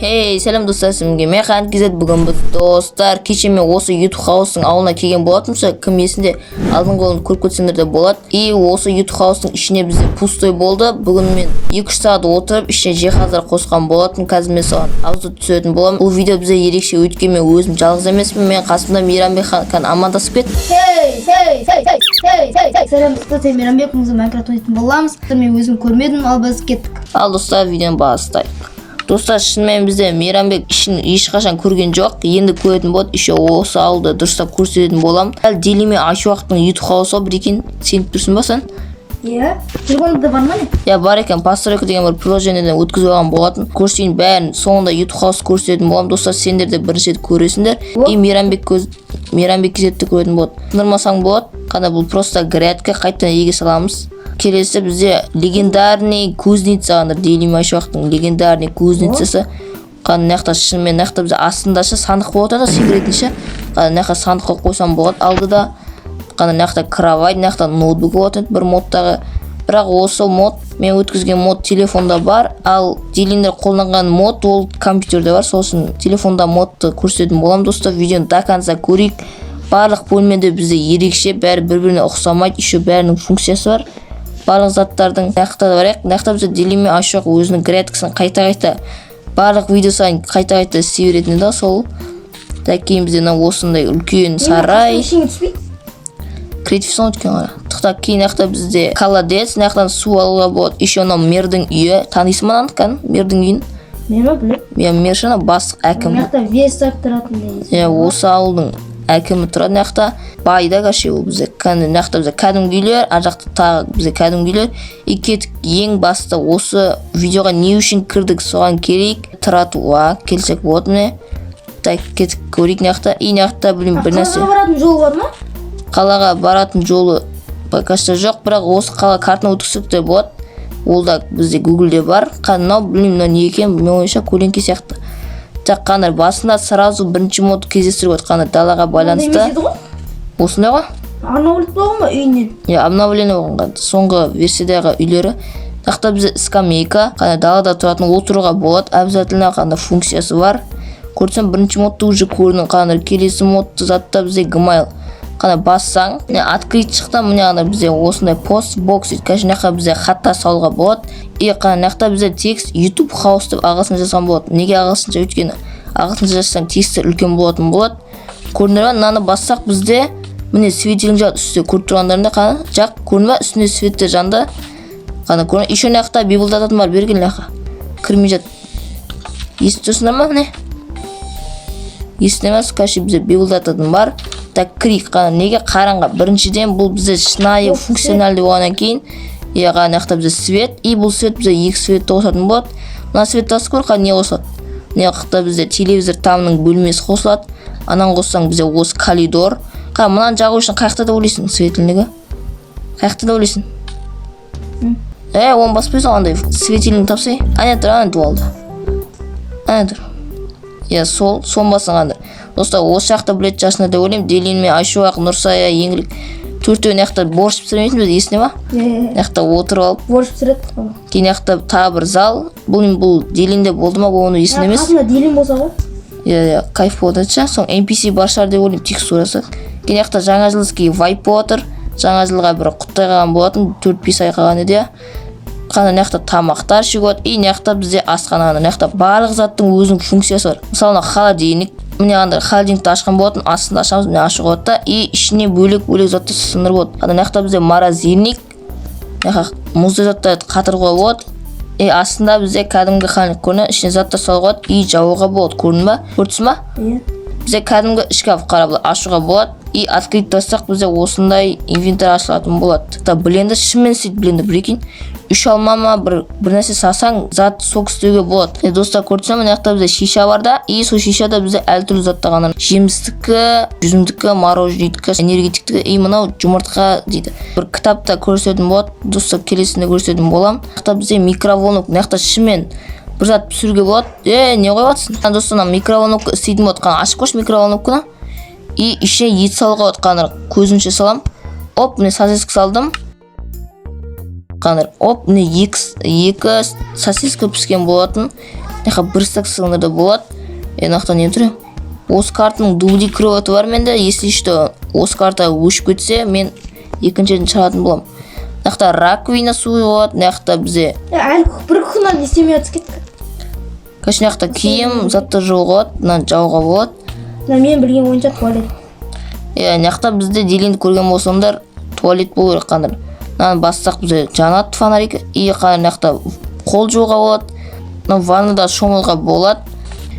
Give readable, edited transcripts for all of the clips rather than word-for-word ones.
Хей, сәлем, достар! Сізге мен Хан KZ. Бүгін біз, достар, кеше мен осы YouTube House-ың ауылына келген болатынмын. Кім есінде, алдыңғы оны көріп кетсеңдер де болады. И осы YouTube House-ың ішіне бізде пустой болды. Бүгін мен 2-3 сағат отырып, ішіне жиһаздар қосқан болатын. Қазір мен соған обзор түсіретін боламын. Бұл видео бізде ерекше, өйткені мен өзім жалғыз емеспін, мен қасымда Мейрамбек хан. Амандасып кет. Хей, хей, хей, хей, хей, хей, хей. Сәлем, достар, мен Мейрамбек, біз Майнкрафт ойнайтын боламыз. Мен өзім көрмедім, ал біз кеттік. Ал, достар, видеоны бастайық. Достар, шынымен бізде Мейрамбек ішін ешқашан көрген жоқ, енді көретін болады. Еще осы ауылды дұрыстап көрсететін боламын. Әлі Делиме Айшуақтың YouTube House-ы, прикинь, сеніп тұрсың ба сен? Иә. Телефонда да бар ма, не? Иә, бар екен. Постройка деген бір приложениеден өткізіп алған болатын. Көрсетейін бәрін, соңында YouTube House көрсететін боламын. Достар, сендер де бірінші рет көресіңдер. И Мейрамбек көз, Мейрамбек кезетті көретін болады. Сындырмасаң болады. Қана бұл просто грядка, қайтадан еге саламыз. Келесі бізде легендарный кузница. Ана Делиме Айшуақтың легендарный кузницасы. Қана мына жақта, шынымен мына жақта бізде астында ше сандық болып жатады, секретный ше. Қана мына жаққа сандық қойып қойсам болады алдыда. Қана мына жақта кровать, мына жақта ноутбук болады еді бір модтағы. Бірақ осы мод, мен өткізген мод телефонда бар, ал дилиндер қолданған мод ол компьютерде бар. Сол үшін телефонда модты көрсететін боламын. Достар, видеоны до конца көрейік. Барлық бөлмеде бізде ерекше, бәрі бір біріне ұқсамайды, еще бәрінің функциясы бар барлық заттардың. Мына жақта да барайық. Мына жақта бізде Делиме Айшуақ өзінің грядкасын қайта қайта, барлық видео сайын қайта қайта істей беретін еді ғой сол. Так, кейін бізде мына осындай үлкен сарай. Ештеңе түспейді. Креатив сон өткен ғой. Тоқта, кейін мына жақта бізде колодец, мына жақтан су алуға болады. Еще анау мэрдің үйі, танисың ба мынаны, кәдімгі мэрдің үйін? Мен ба, білем. Иә, мэр ше, анау бастық, әкім. Мына жақта верстак тұратын деген. Иә, осы ауылдың әкімі тұрады мына жақта, бай да, короче. Ол бізде кәдімгі, мына жақта бізде кәдімгі үйлер, ар жақта тағы бізде кәдімгі үйлер. И кеттік, ең басты, осы видеоға не үшін кірдік, соған келейік. Тротуар келсек болады, міне. Так, кеттік, көрейік мына жақта. И мына жақта, білмеймін, бір нәрсе. Қалаға баратын жол бар ма? Қалаға баратын жолы пока что жоқ, бірақ осы қала картаны өткізсек те болады, ол да бізде Гуглде бар. Мынау, білмеймін, мынау не екен, менің ойымша, көлеңке сияқты. Так, қандай басында сразу бірінші мод кездестіруге болады, қандай далаға байланысты. Емес еді ғой. Осындай ғой. Обновление болған ба үйінен? Иә, обновление болған, соңғы версиядағы үйлері. Мына жақта бізде скамейка, қандай далада тұратын, отыруға болады обязательно, қандай функциясы бар. Көрсем, бірінші модты уже көрдің. Қандай келесі модты затта бізде Gmail. Қандай бассаң, міне, открыть шықты. Міне, ана бізде осындай пост бокс дейді. Короче, мына жаққа бізде хаттар салуға болады. И қана мына жақта бізде текст YouTube House деп ағылшынша жазған болады. Неге ағылшынша? Өйткені ағылшынша жазсаң, тексттер үлкен болатын болады. Көрдіңдер ма? Мынаны бассақ, бізде, міне, светильник жағады үсте, көріп тұрғандарыңда. Қана жақ, көрінді ма? Үстінде светтер жанды, қана көрін. Еще мына жақта бибылдататын бар. Бері кел, мына жаққа кірмей жат. Естіп тұрсыңдар ма? Міне, естіле ма? Короче, бізде бибылдататын бар. Так, кірейік. Қана неге қараңғы? Біріншіден, бұл бізде шынайы функциональды болғаннан кейін. Иә, қана мына жақта бізде свет, и бұл свет бізде екі светті қосатын болады. Мына светті басып көр, қана не қосылады? Мына жақта бізде телевизор тамның бөлмесі қосылады. Ананы қоссаң, бізде осы коридор. Қара, мынаны жағу үшін қай жақта деп ойлайсың? Светильнигі қай жақта деп ойлайсың? Е, оны баспайсың, андай светильник тапсай. Ана тұр, ана дуалда, ана тұр. Иә, сол, соны бассаң. Андай, достар, осы жақта білетін шығарсыңдар деп ойлаймын. Делин мен Айшуақ, Нұрсая, Еңлік төртеуі мына жақта борщ пісірмейтін біз, есіңде ма? Иә. Мына жақта отырып алып. Борщ пісіреді. Кейін мына жақта тағы бір зал. Бұл Делинде болды ма, бұл оны есімде емес. Қасында Делин болса ғой. Иә, кайф болады ше. Соң NPC бар шығар деп ойлаймын, текстурасы. Кейін жақта жаңа жылский вайп болып жатыр, жаңа жылға бір құттай қалған болатын, 4-5 ай қалған еді. Иә, қана мына жақта тамақтар ішуге болады. И мына жақта бізде асхана. Мына жақта барлық заттың өзінің функциясы бар. Мысалы, мына холодильник, міне, андай холодильникті ашқан болатын. Астында ашамыз, міне, ашуға болады да, и ішіне бөлек бөлек затты сындырып болады. Ана мына жақта бізде морозильник, мына жаққа мұздай заттарды қатыруға болады. И астында бізде кәдімгі холодильник, көрінеді, ішіне заттар салуға болады и жабуға болады. Көрдің ба, көріп тұрсың ба? Иә. Бізде кәдімгі шкаф, қарап, ашуға болады. И открыть бассақ, бізде осындай инвентарь ашылатын болады. Та блендер шынымен істейді блендер, прикинь. Үш алма ма, бір нәрсе салсаң, зат, сок істеуге болады. Е, достар, көріп тұрсың ба? Мына жақта бізде шиша бар да, и сол шишада бізде әртүрлі заттар ғана: жемістікі, жүзімдікі, мороженныйдікі, энергетиктікі. И мынау жұмыртқа дейді. Бір кітапта көрсететін болады, достар, келесінде көрсететін боламын. Мына жақта бізде микроволновка, мына жақта шынымен бір зат пісіруге болады. Е, не қойып жатрсың, достар? Мына микроволновка істейтін болады. Қана ашып көрші микроволновканы. И ішіне ет салуға болады. Қана көзімше салам. Оп, міне, сосиска салдым. Қана, оп, міне, екі сосиска піскен болатын. Мына жаққа бір стак салыңдар да болады. Е, мына жақта не тұр? Осы картаның дубли кровати бар менде. Если что, осы карта өшіп кетсе, мен екінші жерден шығатын боламын. Мына жақта раковина су болады. Мына жақта бізде Әлі бір күн не істемей жатыр, кеттік. Короче, мына жақта киім заттар жууға болады, мынаны жабуға болады. Мына мен білген бойынша туалет. Иә, мына жақта бізде Делинді көрген болсаңдар, туалет болу керек. Қандыр, мынаны бассақ, бізде жанады фонарик. И қандай, мына жақта қол жууға болады, мына ваннада шомылуға болады.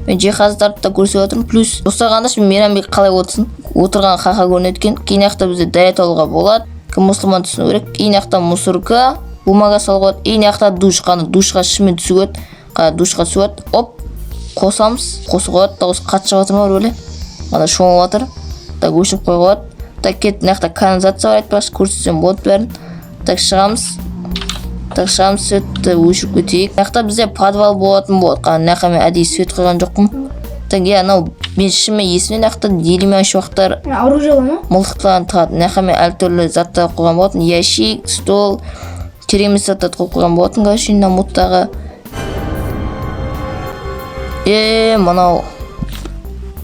Мен жиһаздарды да көрсетіп жатырмын. Плюс, достар, қараңдаршы, Мейрамбек қалай отырсын, отырған хаха көрінеді екен. Кейін мына жақта бізде дәрет алуға болады, кім мұсылман, түсіну керек. И мына жақта мусорка, бумага салуға болады. И мына жақта душ. Қана, душқа шынымен түсуге болады. Қана, душқа түсуге болады. Оп, қосамыз, қосуға болады. Дауысы қатты шығып жатыр ма, бір бәле? Ана шомылып жатыр. Так, өшіріп қоюға болады. Так, кет. Мына жақта канализация бар, айтпақшы, көрсетсем болады бәрін. Так, шығамыз. Так, шығамыз, светті өшіріп кетейік. Мына жақта бізде подвал болатын болады. Қана, мына жаққа мен әдейі свет қойған жоқпын. Так, иә, анау мен шынымен есімде, мына жақта Делимен уақыттар Оружие бар ма? мылтықтарын тығады. Мына жаққа мен әртүрлі заттар қойған болатын: ящик, стол, керек емес заттарды қойып қойған болатын. Короче, мына модтағы, е, мынау.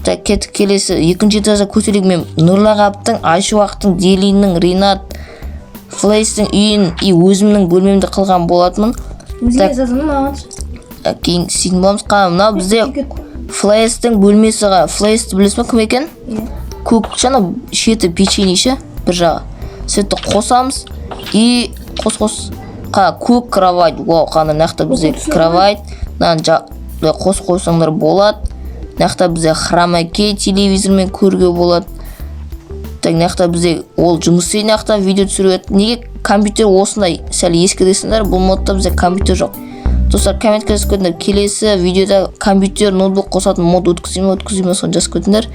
Так, кеттік, келесі екінші этажға көтерейік. Мен Нұрлағаптың, Айшуақтың, Делиннің, Ринат Флейстің үйін и өзімнің бөлмемді қылған болатынмын. Өзіңе Так. жаздым маған. Кейін істейтін боламыз. Қара, мынау бізде Флейстің бөлмесі. Қара, Флейсті білесің ба, кім екен? Иә. Көк жаңа, шеті печенье ше, бір жағы. Светті қосамыз и қос, қос. Қара, көк кровать. Вау, қана, мына жақта бізде кровать. Мынаны былай қосып қойсаңдар болады. Мына жақта бізде хромакей, телевизормен көруге болады. Так, мына жақта бізде ол жұмыс істейді, мына жақта видео түсіруге. Неге компьютер осындай сәл ескі десеңдер, бұл модта бізде компьютер жоқ. Достар, комментке жазып кетіңдер, келесі видеода компьютер, ноутбук қосатын мод өткізей ме, өткізбей ме, соны жазып кетіңдер.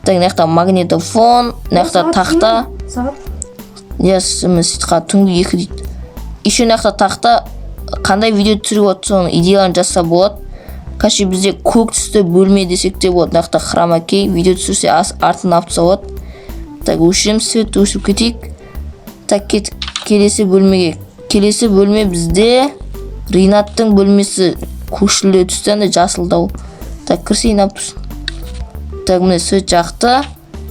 Так, мына жақта магнитофон, мына жақта тақта. Сағат. Иә, сөйтіп түнгі 2 дейді. Еще мына жақта тақта, қандай видео түсіруге болады, соның идеяларын жазса болады. Короче, бізде көк түсті бөлме десек те болады. Мына жақта хромакей, видео түсірсе, артын алып тастауға болады. Так, өшіреміз, светті өшіріп кетейік. Так, кеттік келесі бөлмеге. Келесі бөлме бізде Ринаттың бөлмесі, көкшіл түсті, андай жасылдау. Так, кірсейін, алып тұрсын. Так, міне, свет жақты.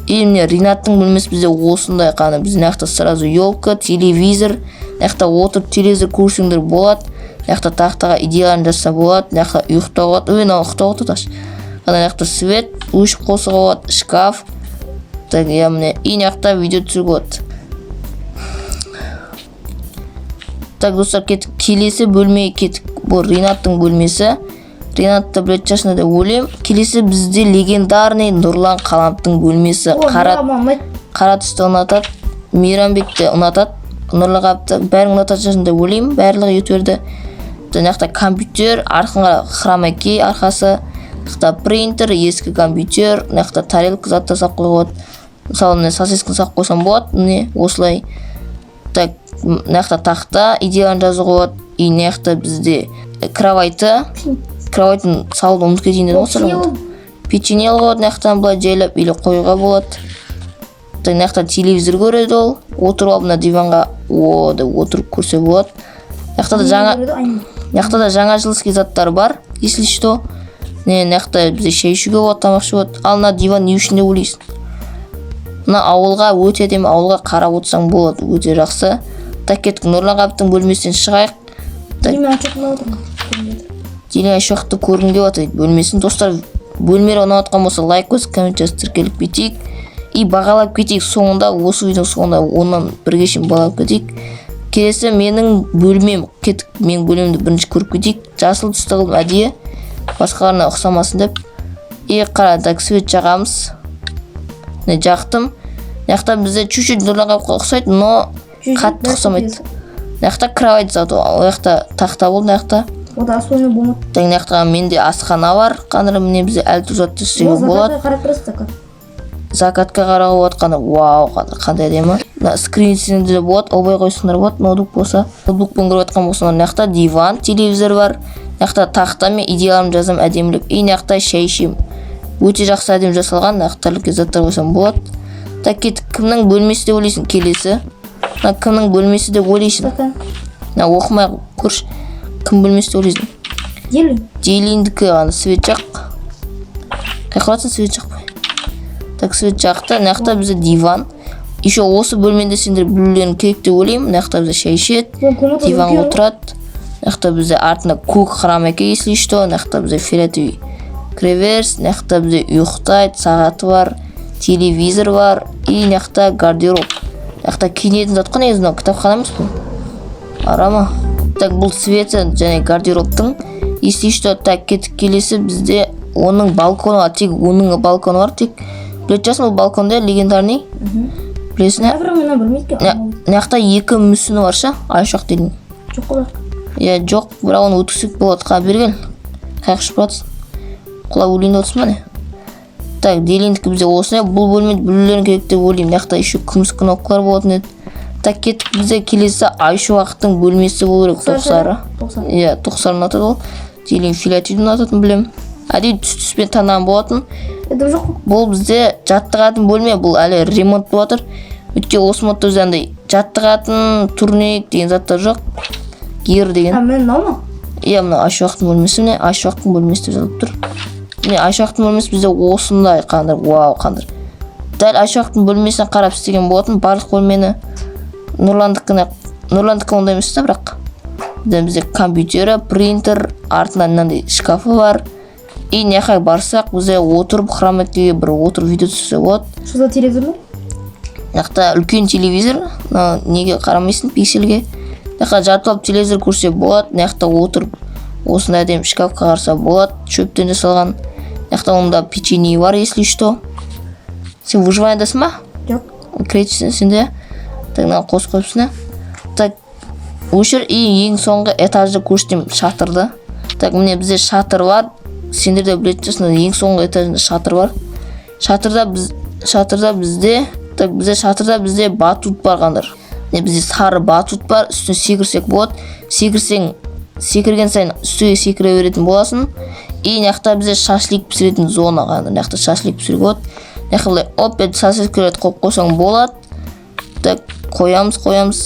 И міне, Ринаттың бөлмесі бізде осындай. Қана, бізде мына жақта сразу елка, телевизор. Мына жақта отырып телевизор көрсеңдер болады. Мына жақта тақтаға идеяларын жазса болады. Мына жақта ұйықтауға болады. Ой, мынау ұйықтауға болады. Ана жақта свет өшіп қосуға болады, шкаф. Так, иә, міне, и мына жақта видео түсіруге болады. Так, достар, кеттік келесі бөлмеге, кеттік. Бұл Ринаттың бөлмесі. Ринатты білетін шығарсыңдар деп ойлаймын. Келесі бізде легендарный Нұрлан Қаламовтың бөлмесі. О, қара маған ұнайды. Қара түсті ұнатады, Мейрамбек те ұнатады, Нұрлан, бәрін ұнататын шығарсың деп ойлаймын, барлығы ютуберді. Мына жақта компьютер, арқаңға хромакей арқасы, мына жақта принтер, ескі компьютер, мына жақта тарелка, заттар салып қоюға болады. Мысалы, міне, сосисканы салып қойсам болады, міне, осылай. Так, мына жақта тақта, идеяларын жазуға болады. И мына жақта бізде кроваты, кроватын салуды ұмытып кетейін дедім ғой. Печенье. Сәл печенье алуға болады мына жақтан былай жайлап или қоюға болады. Так, мына жақта телевизор көреді ол, отырып алып мына диванға, о деп отырып көрсе болады. Мына жақта да жаңа, мына жақта да жаңа жылский заттар бар, если что. Не, мына жақта бізде шай ішуге болады, тамақ ішуге болады. Ал мына диван не үшін деп ойлайсың? Мына ауылға өте әдемі, ауылға қарап отырсаң болады, өте жақсы. Так, кеттік, Нұрлан Ғабыттың бөлмесінен шығайық. Так. Дина Айшуақты көргім келіп жатыр дейді бөлмесін. Достар, бөлмелер ұнап жатқан болса, лайк басып, коммент жазып, тіркеліп кетейік и бағалап кетейік. Соңында, осы видеоның соңында 1-ге шейін бағалап кетейік. Келесі менің бөлмем. Кеттік, менің бөлмемді бірінші көріп кетейік. Жасыл түсті қылдым әдейі, басқаларына ұқсамасын деп. И қара, так, свет жағамыз. Міне, жақтым. Мына жақта бізде чуть чуть Нұрлан Ғабытқа ұқсайды, но қатты ұқсамайды. Мына жақта кровать зато, ол жақта тақта болды, мына жақта. О да особенно болмады. Так, мына жақта менде асхана бар. Қандыр, міне, бізде әлі затты істеуге болады. Қарап тұрасыз, закат. Закатқа қарауға болады. Қандай, вау, қандай әдемі. Мына скрин де болады, обой қойсаңдар болады, ноутбук болса, ноутбукпен көріп жатқан болсаңдар. Мына жақта диван, телевизор бар. Мына жақта тақта, мен идеяларымды жазамын әдемілеп. И мына жақта шай ішемін. Өте жақсы, әдемі жасалған. Мына жақта заттар қойсам болады. Так, кеттік. Кімнің бөлмесі деп ойлайсың келесі? Мына кімнің бөлмесі деп ойлайсың? Стакан. Мына оқымай ақ көрші, кім бөлмесі деп ойлайсың? Делин. Делиндікі ана свет жақ. Қай жаққа свет жақпай? Так, свет жақта. Мына жақта бізде диван. Еще осы бөлмеде сендер білулерің керек деп ойлаймын. Мына жақта бізде шай ішеді, Бұл комната диванға үлкен ғой. отырады. Мына жақта бізде артында көк хром екен, если что. Мына жақта бізде фиолетовый кіреберіс. Мына жақта бізде ұйықтайды, сағаты бар, телевизор бар. И мына жақта гардероб. Мына жақта киінетін зат қой негізі. Мынау кітапхана емес бұл, ара ма? Так, бұл цветі және гардеробтың, если что. Так, кеттік. Келесі бізде оның балконы бар, тек оның балконы бар тек. Білетін шығарсың, бұл балконда легендарный, білесің, иә? Бірақ мен білмейді екен. Мына жақта екі мүсіні бар ша, Айшуақ деген. Жоқ қой бірақ. Иә, жоқ, бірақ оны өткізсек болады. Қа, бері кел. Қай жаққа ұшып баратсың? Құлап өлейін деп отырсың ба, не? Так, Делиндікі бізде осындай. Бұл бөлмені білулерің керек деп ойлаймын. Мына жақта еще күміс кнопкалар болатын еді. Так, кеттік. Бізде келесі Айшуақтың бөлмесі болу керек. Тоқсары. 90. Иә, тоқсары ұнатады ол. Делин фиолетовый ұнататынын білемін, әдейі түс түспен таңдаған болатын. Это жоқ қой. Бұл бізде жаттығатын бөлме. Бұл әлі ремонт болып жатыр, өйткені осы модта бізде андай жаттығатын турник деген заттар жоқ, гир деген. А, мен мынау ма? Иә, мына Айшуақтың бөлмесі. Міне, Айшуақтың бөлмесі деп жазылып тұр. Міне, Айшуақтың бөлмесі бізде осындай. Қандай вау, қандай! Дәл Айшуақтың бөлмесіне қарап істеген болатын барлық бөлмені. Нұрландікіне, Нұрландікі ондай емес та, бірақ бізде компьютері, принтер, артында мынандай шкафы бар. И мына жаққа барсақ, бізде отырып хромакеге бір отырып видео түсірсе болады. Что за телевизор ма? Мына жақта үлкен телевизор. Мына неге қарамайсың, пиксельге? Мына жаққа жатып алып телевизор көрсе болады. Мына жақта отырып осындай әдемі шкафқа қараса болады, шөптен жасалған. Мына жақта онда печенье бар, если что. Сен выживаниедасың ба? Жоқ. Кредит сенде. Так, мынаны қосып қойыпсың, иә? Так, өшір. И ең соңғы этажды көрсетемін, шатырды. Так, міне, бізде шатыр бар. Сендер де білетін шығарсыңдар, ең соңғы этажында шатыр бар. Шатырда бізде, так, бізде шатырда бізде батут бар. Қандар, міне, бізде сары батут бар. Үстіне секірсек болады. Секірсең, секірген сайын үстіге секіре беретін боласың. И мына жақта бізде шашлик пісіретін зона. Қандар, мына жақта шашлик пісіруге болады. Мына жаққа былай оп етіп сосискаларды қойып қойсаң болады. Так, қоямыз, қоямыз.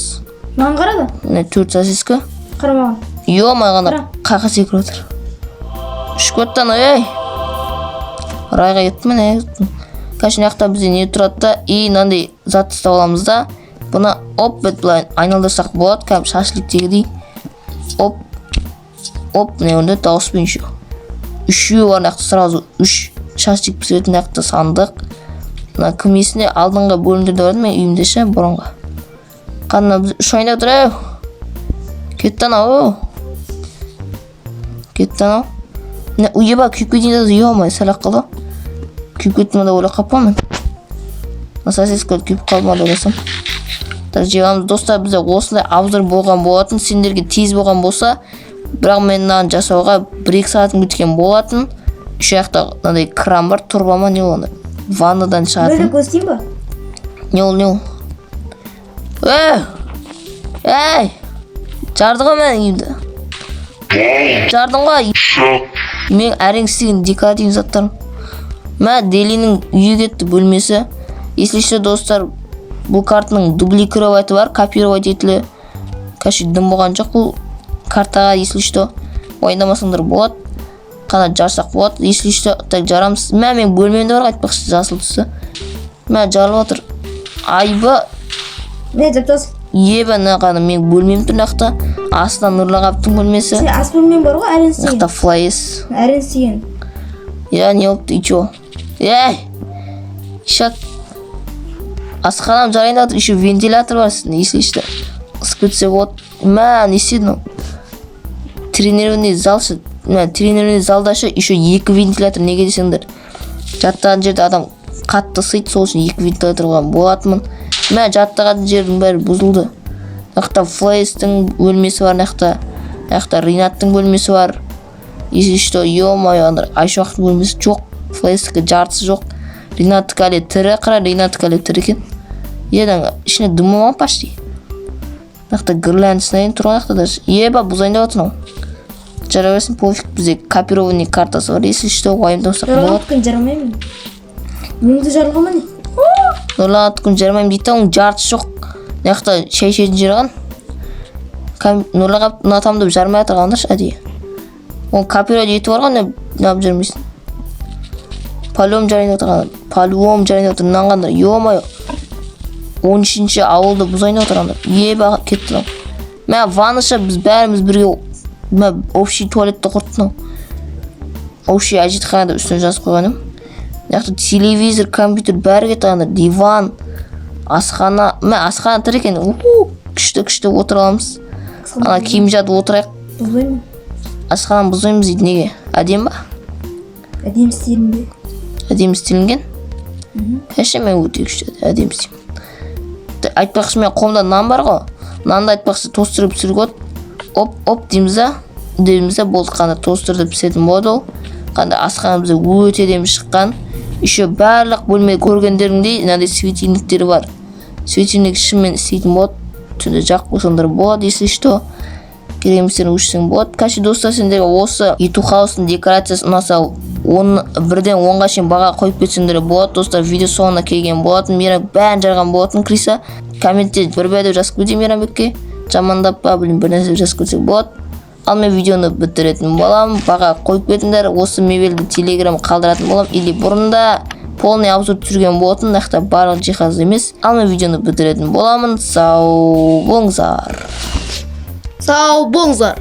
Маған қарады. Міне, төрт сосиска. Қара маған. Ё, маған. Қара. Қаяққа секіріп жатыр? Ұшып кетті анау. Ей, райға кетті ме, не? Короче, мына жақта бізде не тұрады да, и мынандай затты ұстап аламыз да, бұны оп етіп былай айналдырсақ болады, кәдімгі шашликтегідей. Оп, оп, міне, онда дауыспен еще үшеуі бар. Мына жақта сразу үш шашлик пісіретін. Мына жақта сандық. Мына кім есінде, алдыңғы бөлімдерде бар еді менің үйімде ше, бұрынғы. Қана, біз үш айнап тұр. Ау, кетті анау, кетті анау. Міне, уеба, күйіп кетейін деді. Ё, сәл ақ қалды, күйіп кетті ма деп ойлап қалыппын мен. Мына сосиска күйіп қалды ма деп ойласам. Так, жеп аламыз. Достар, бізде осындай обзор болған болатын. Сендерге тез болған болса, бірақ мен мынаны жасауға 1-2 сағатым кеткен болатын. Үш жақта мынандай кран бар, труба ма, не ол, андай ваннадан Бір шығатын. Көрсетейін ба? Не ол, не ол? Ей, ей, жарды ғой менің үйімді, жардың ғой мен әрең істеген декоративный заттарым. Мә, Делинің үйі кетті, бөлмесі. Если что, достар, бұл картаның дубликировать бар, копировать етілі. Короче, дым болған жоқ бұл картаға, если что. Уайымдамасаңдар болады. Қана жарсақ болады, если что. Так, жарамыз. Мә, менің бөлмемде бар айтпақшы, жасыл түсі. Мә, жарылып жатыр, айба. Не деп тас? Ебі, мына қана менің бөлмем тұр. Мына жақта астынан Нұрлан ағаптың бөлмесі. Сен ас бөлмең бар ғой, әрең Мына істеген. жақта флайс. Әрең істеген. Иә, не болыпты? И чё, ей, ишак, асханам жарайын деп жатыр. Еще вентилятор бар үстінде, если что, ысып кетсе болады. Мә, не істедің ол? Тренировочный зал ше? Мә, тренировочный залда ше еще екі вентилятор. Неге десеңдер, жаттаған жерде адам қатты ысиды, сол үшін екі вентилятор қойған болатынмын. Мә, жаттаған жердің бәрі бұзылды. Мына жақта Флейстің бөлмесі бар. Мына жақта Ринаттың бөлмесі бар, если что. Ё-моё, андай Айшуақтың бөлмесі жоқ, Флейстікі жартысы жоқ, Ринаттікі әлі тірі. Қара, Ринаттікі әлі тірі екен. Едің ішіне дым болмаған почти. Мына жақта гирляндасына тұр. Ана жақта даже, еба, бұзайын деп жатыр мынау. Жара берсін, пофиг, бізде копированный картасы бар, если что, уайымдамасақ болады. Жарылған жарамаймын. Өңді жарылған ба, не? Нұрлан күн жарамаймын дейді да, оның жартысы жоқ. Мына жақта шай ішетін жер. Қан Нұрлан ұнатамын деп жармай жатыр, қараңдаршы әдейі. Оны копировать етіп алған, не неғып жүрмейсің? По-любому жарайын деп отырған, по-любому жарайын деп отыр. Мынаны қараңдар, ё-моё, 13-ауылды бұзайын деп отырғандар. Еба, кетті мынау. Мә, ванныша, біз бәріміз бірге, мә, общий туалетті құртты мынау. Общий әжетхана деп үстіне жазып қойған едім. Мына жақта телевизор, компьютер, бәрі кетті ана, диван, асхана. Мә, асхана тірі екен. У, күшті, күшті, отыра аламыз. Ана киім жатып отырайық. Бұзбаймын. Асхананы бұзбаймыз дейді, неге? Әдемі ба? Әдемі істедім бе? Әдемі істелінген, конечно. Мен өте күшті, әдемі істеймін. Айтпақшы, мен қолымда нан бар ғой, нанды, айтпақшы, тостерге пісіруге болады. Оп, оп дейміз да, болды. Қандай тостерде пісетін болады ол. Қандай асхана бізде өте әдемі шыққан. Еще барлық бөлме, көргендеріңдей, мынандай светильниктер бар. Светильник шынымен істейтін болады, түнде жағып қойсаңдар болады. Если что, керек еместерін өшірсең болады. Короче, достар, сендерге осы Иту хаустың декорациясы ұнаса, 1-ден 10-ға шейін баға қойып кетсеңдер болады. Достар, видео соңына келген болатын. Мейрам бәрін жарған болатын. Криса, комментте бір бә деп жазып кетейін Мейрамбекке, жамандап па, білмеймін, бір нәрсе жазып кетсек болады. Ал мен видеоны бітіретін боламын. Баға қойып кетіңдер. Осы мебельді Телеграм қалдыратын боламын или бұрында полный обзор түсірген болатын, мына жақта барлық жиһаз емес. Ал мен видеоны бітіретін боламын. Сау болыңыздар. Сау болыңыздар.